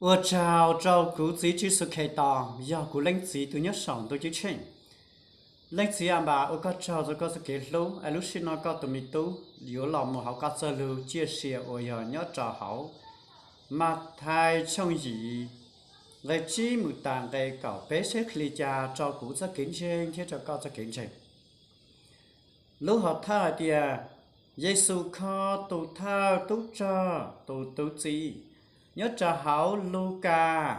Ua tsaug rau kuv Txiv Tswv Yexus Khetos, yog kuv Leej Txiv tus nyob saum ntuj ceeb tsheej. Leej Txiv A Npas, ua koj tsaug rau koj txoj kev hlub, es lub sij hawm no koj tus me tub yuav los mus hauv koj txoj lus ciaj sia uas yog nyob rau hauv Mathais tshooj yim, nqe tsib mus tas nqe kaum peb, saib qhia li cas rau kuv txoj kev ntseeg thiab rau koj txoj kev ntseeg. Lub hom thawj hais tias, Yexus kho tus thawj tub rog tus tub txib, nyob rau hauv Lukas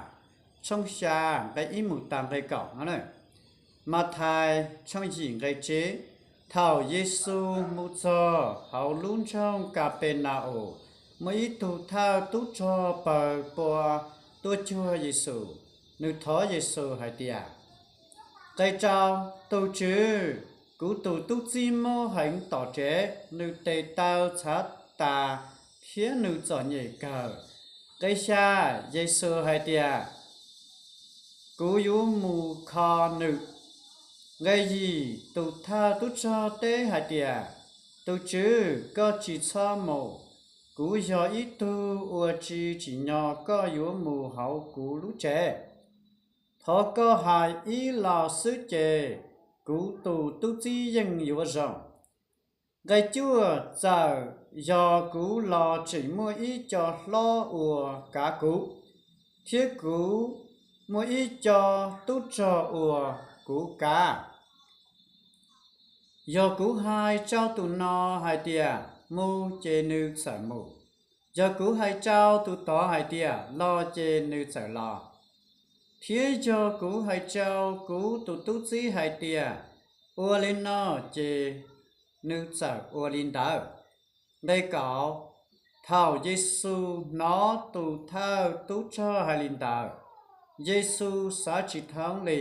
tshooj xya, nqe ib mus tas nqe kaum no. Mathais tshooj yim, nqe tsib, thaum Yexus mus txog hauv lub nroog Kapenaus, muaj ib tug thawj tub rog pawg pua tuaj cuag Yexus. Nws thov Yexus hais tias, nqe rau, Tus Tswv, kuv tus tub txib mob heev tom tsev, nws tes taw txhav tas thiab nws txom nyem kawg. Nqe xya, Yexus hais tias, kuv yuav mus kho nws. Nqe yim, tus thawj tub rog teb hais tias, Tus Tswv, koj tsis txhob mus, kuv yog ib tug uas tsis tsim nyog koj yuav mus hauv kuv lub tsev. Thov koj hais ib los xwb ces kuv tus tub txib yeej yuav zoo. Nqe cuaj, txawm yog kuv los tseem muaj ib co hlob uas kav kuv, thiab kuv muaj ib co tub rog uas kuv kav. Yog kuv hais rau tus no hais tias, mus, ces nws txawm mus. Yog kuv hais rau tus tod hais tias, los, ces nws txawm los. Thiab yog kuv hais rau kuv tus tub txib hais tias, ua li no, ces nws txawm ua li ntawd. Nqe kaum, thaum Yexus hnov tus thawj tub rog hais li ntawd, Yexus xav tsis thoob li.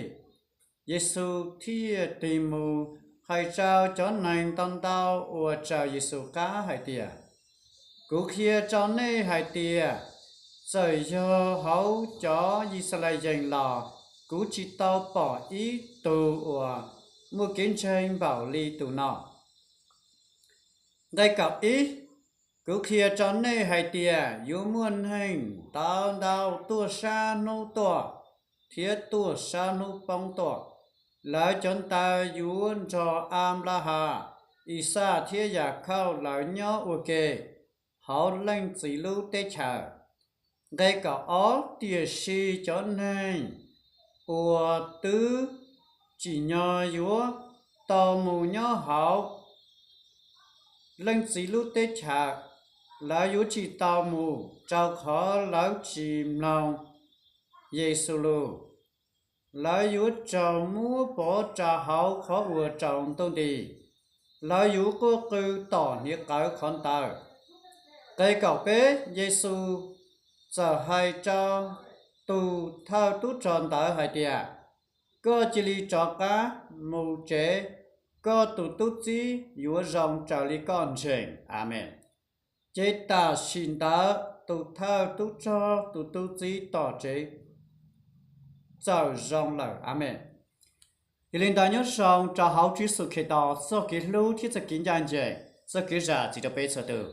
Yexus thiaj tig mus hais rau cov neeg ntau ntau uas raws Yexus qab hais tias, kuv qhia rau nej hais tias, txawm yog hauv cov Yixalayees los kuv tsis tau pom ib tug uas muaj kev ntseeg npaum li tus no. Nqe kaum ib, kuv qhia rau nej hais tias yuav muaj neeg ntau ntau tuaj sab hnub tuaj thiab tuaj sab hnub poob tuaj. Lawv cov ntawd yuav nrog Anplahas, Ixaj thiab Yakhauj lawv nyob ua ke hauv Leej Txiv lub teb chaws. Nqe kaum ob, tiam sis cov neeg uas twb tsim nyog yuav tau mus nyob hauv Leej Txiv lub teb chaws, lawv yuav tsis tau mus, rau qhov lawv tsis mloog Yexus lus. Lawv yuav raug muab pov rau hauv qhov uas raug ntuj nti. Lawv yuav quaj qw tom hniav qawv qhov ntawd. Nqe kaum peb, Yexus txawm hais rau tus thawj tub rog ntawd hais tias, koj cia li rov qab mus tsev, koj tus tub txib yuav zoo raws li koj ntseeg. Amees. Ces tam sim ntawd tus thawj tub rog tus tub txib tom tsev txawm zoo lawm. Amees. Yog li ntawd nyob zoo rau hauv Tswv Yexus Khetos txoj kev hlub thiab txoj kev ncaj ncees, txoj kev zam txim rau peb txhua tus.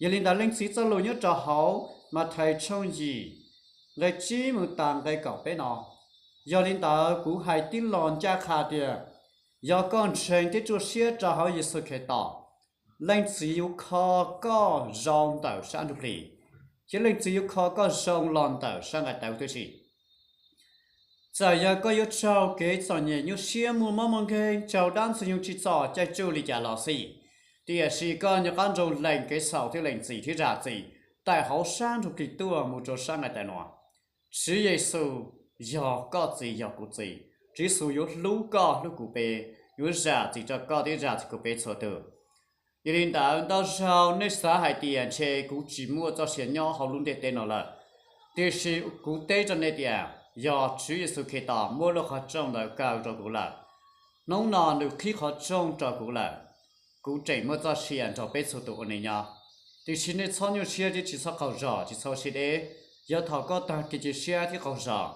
Yog li ntawd Leej Txiv txoj lus nyob rau hauv Mathais tshooj yim, nqe tsib mus tas nqe kaum peb no. Yog li ntawd kuv hais tib lo ncaj qha tias, yog koj ntseeg thiab txaus siab rau hauv Yexus Khetos, Leej Txiv yuav kho koj zoo ntawm sab ntsuj plig, thiab Leej Txiv yuav kho koj zoo los ntawm sab nqaij tawv tib si. Txawm yog koj yuav raug kev txom nyem, nyuaj siab, muaj mob muaj nkeeg, raug dab ntxwg nyoog tsim txom caij tsuj li cas los xij, tiam sis koj nco qab nrog lees kev txhaum thiab lees txim thiab zam txim tawm hauv sab ntsuj plig tuaj mus rau sab nqaij tawv no. Tswv Yexus yog koj txiv yog kuv txiv. Tswv Yexus yuav hlub koj hlub kuv peb, yuav zam txim rau koj thiab zam txim kuv peb txhua tus. Yog li ntawd ntau zaus nej xav hais tias ntshe kuv tsis muaj txoj sia nyob hauv lub ntiaj teb no lawm, tiam sis kuv teb rau nej tias yog Tswv Yexus Khetos muab lub qhov rooj ntawd kaw rau kuv lawm, hnub no nws qhib qhov rooj rau kuv lawm, kuv tseem muaj txoj sia nrog peb txhua tus ua neej nyob. Tiam sis nej txhob nyuaj siab thiab tsis txhob qaug zog, tsis txhob siab deb. Yog thaum koj tag kev cia siab thiab qaug zog,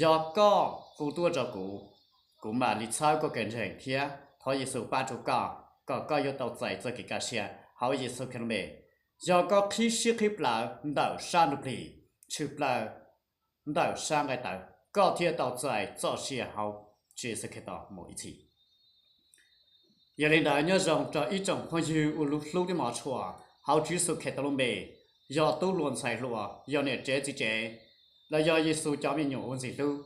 yog koj hu tuaj rau kuv, kuv mam li txhawb koj kev ntseeg thiab thov Yexus pab rau koj kom koj yuav tau txais txoj kev kaj siab hauv Yexus Khetos lub npe. Yog koj qhib siab qhib plawv ntawm sab ntsuj plig, tshwm plaws ntawm sab nqaij tawv, koj thiaj tau txais txoj sia hauv Tswv Yexus Khetos mus ib txhis. Yog li ntawd nyob zoo rau ib tsoom phooj ywg uas lub hlub thiab hmov tshua hauv Tswv Yexus Khetos lub npe, yog tub hluas ntxhais hluas, yog niam tsev txiv tsev, los yog Yexus cov me nyuam uas ntxim hlub.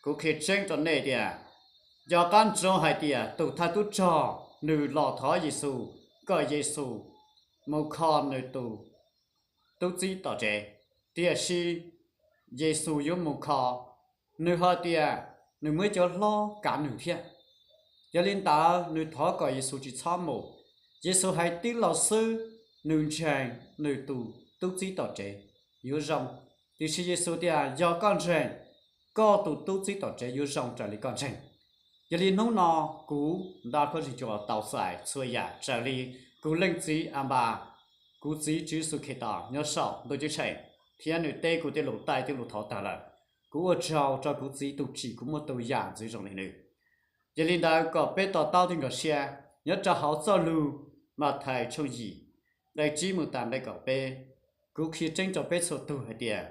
Kuv qhia tseeb rau nej tias, nco qab ntsoov hais tias tus thawj tub rog nws los thov Yexus kom Yexus mus kho nws tus tub txib tom tsev, tiam sis Yexus yuav mus kho, nws hais tias nws muaj ib cov hlob kav nws thiab. Yog li ntawd nws thov kom Yexus tsis txhob mus. Yexus hais tib lo xwb, nws ntseeg nws tus tub txib tom tsev yuav zoo. Tiam sis Yexus tias, yog koj ntseeg, koj tus tub txib tom tsev yuav zoo raws li koj ntseeg. Yog li hnub no kuv Ntaj Khuab Zig Cua tau txais txhua yam raws li kuv leej txiv Anpas, kuv txiv Tswv Yexus Khetos nyob saum ntuj ceeb tsheej, thiab nws teb kuv tej lus taij tej lus thov tag lawm. Kuv ua tsaug rau kuv txiv tus tsim kuv muaj tus yam ntxwv zoo li nws. Yog li ntawd kom peb to taub thiab nkag siab nyob rau hauv txoj lus Mathais tshooj yim, nqe tsib mus tas nqe kaum peb. Kuv qhia tseeb rau peb txhua tus hais tias,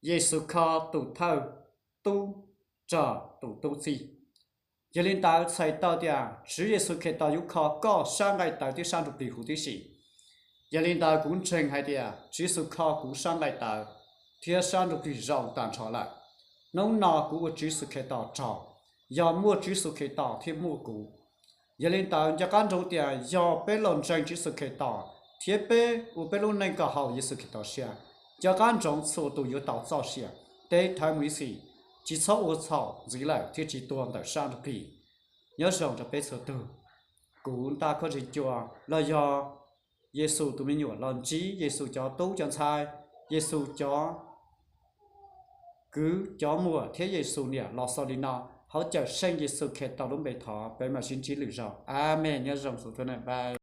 Yexus kho tus thawj tub rog tus tub txib. Yog li ntawd txhais tau tias Tswv Yexus Khetos yuav kho koj sab nqaij tawv thiab sab ntsuj plig huv tib si. Yog li ntawd kuv ntseeg hais tias Tswv Yexus kho kuv sab nqaij tawv thiab sab ntsuj plig zoo tag nrho lawm. Hnub no kuv ua Tswv Yexus Khetos rog, yog muaj Tswv Yexus Khetos thiaj muaj kuv. Yog li ntawd nco qab ntsoov tias yog peb los ntseeg Tswv Yexus Khetos thiab peb ua peb lub neej kom haum Yexus Khetos siab, nco qab ntsoov txhua tus yuav tau txoj sia teb thawv mus ib txhis, tsis txhob ua txhaum ntxiv lawm thiaj tsis tuag ntawm sab ntsuj plig. Nyob zoo rau peb txhua tus. Kuv Ntaj Khuab Zig Cua los yog Yexus tus me nyuam los ntsib Yexus cov tub cov ntxhais, Yexus cov kwv cov muam thiab Yexus niam los xaus li no, hauv Cawmseej Yexus Khetos lub npe thov peb mam sib ntsib lwm zaus. Amees. Nyob zoo xu tuab na.